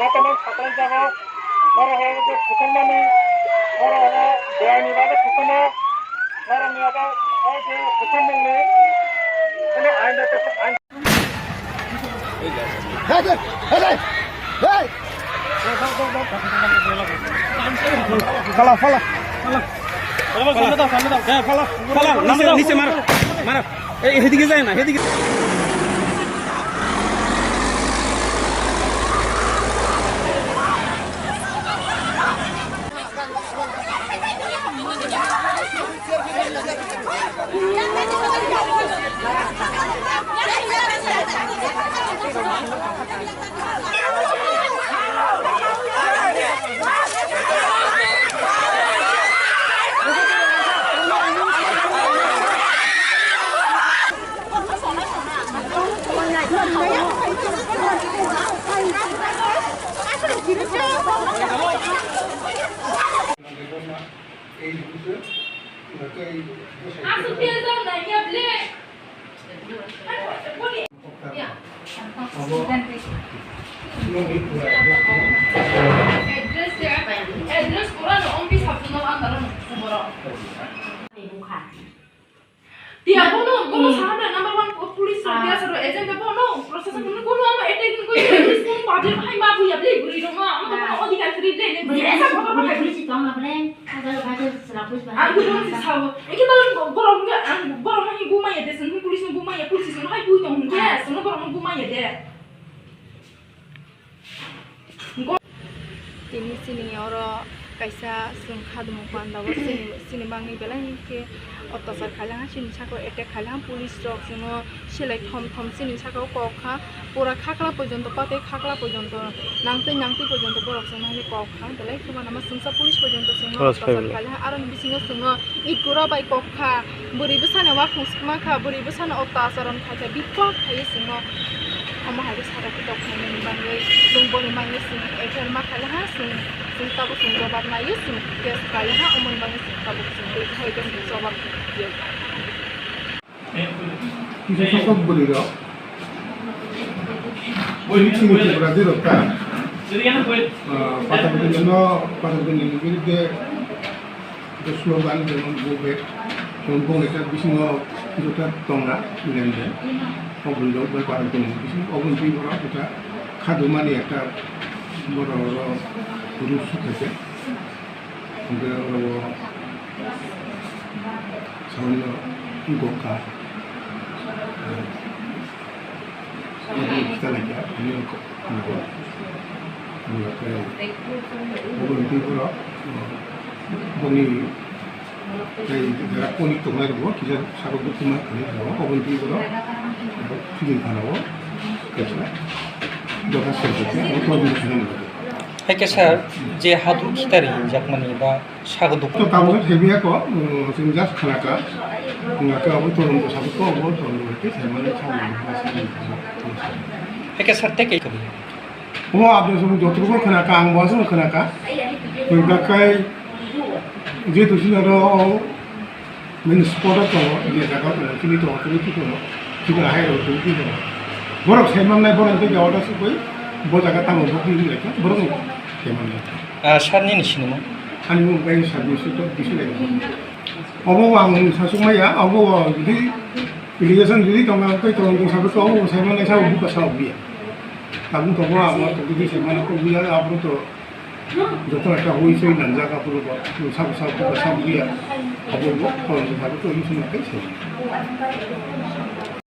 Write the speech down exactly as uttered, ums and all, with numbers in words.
Bottle saklai jago, norok hai je kutung mani, norok hai beyani bagwi kutung no, norok ni abo hai je kutung mung ni, kuno ain da kutung ain. Hey, hey, hey, hey, hey! Phala, phala, phala. Phala, phala, phala, phala, niche, niche maro, maro. এই, এদিকে যায় না, এদিকে। Address ya, address pura no, office hapung no, ang daro no, kuboro. Tiya bono, bono sana na number one po-, police rok, tiya saro agent bono, process bono, bono ama attack ko, police bono public hai ma buya ble guri rok ma, ama to bono odhikar free ble, ne ble, esa khobor ma hai police tong na ble, hajar hajar sera police ba. Ang ko bono si sao, eke bono borok ke, ang borok ma hi bumaya de, sen police no bumaya, police no hai bui tong ke, sen borok no bumaya de. Tini chini oro kaisa chwng khadumung panda o chini, chini bagwi belai khe otyachar khailangha, chini saka o attack khailangha, police rok chwngno selai thom thom chini saka o kok kha, pura khakla porjonto, patwi khakla porjonto, nangtwi nangtwi porjonto borok chwngno hai kok kha, belai khe uanama chwngsa police porjonto chwngno otyachar khailangha, aroni bisingo chwngno eit gura bai kok kha, bwrwi bwsano uakhuk swkma kha, bwrwi bwsano otyachar khaikha, bipok khaiwi chwngno. Omo hai khe saka khe tok khainani bagwi, chwng boni bagwi chwng F I R ma khailangha, chwng, chwng tabuk chwng jobab naiwi chwng case khailangha, omoni bagwi chwng tabuk chwng tei hai khe chwng jobab rwkha. Kisa sokok bwrwi rok. Chini Tripura di rok ta. Ah, pathak bini no, pathak bini ni biruddhe je slogan jemon go back, jemon bongni ta bisingo jota tonga, lende, oboni rok bai pathak bini bisingo, oboni twi borok jota khadumani ekta borok oro ruk sukhaikhe, hwnkhe oro samanno gokha. Obo kisa laikha, ani kok, ani kok, ani kok, obo ni twi borok, boni tei jara ponik tongnai rokbo kisa sabo gutuma kani rokbo, obo ni twi borok chini thana o kaisa doka sel khe, obo ni thana ni. Hai khe sir, je haduk khitari hinjakmani ba Sago duk. To tabuk se biya ko, um, sing jas khana ka. Nga ka abo to rum to sabu ko abo to rum ke sai mane sai mane sai mane. Hai khe sir te ke kali. Omo abdo sum jotro ko khana ka, ang bo sum khana ka. Nga kai je to sing ro min spot to ye jaga ko kini to kini to kini hai ro kini to. Borok sai mane borok ke jaga to sukoi bo jaga tamo bo kini le borok sai mane. Ah, sir nini sinimung? Ani mung bai sir ni suto bisi lai. Obo ang sasuk maya, obo jodi irrigation jodi tong ang tei tong tong sabe ko obo sai mane sa buka sa biya. Tabung to bo abo to jodi sai mane ko biya abo to joto ekta hui soi nangjak abo ko sa sa buka sa biya. Obo bo tong tong sabe ko ini sumai kai sai.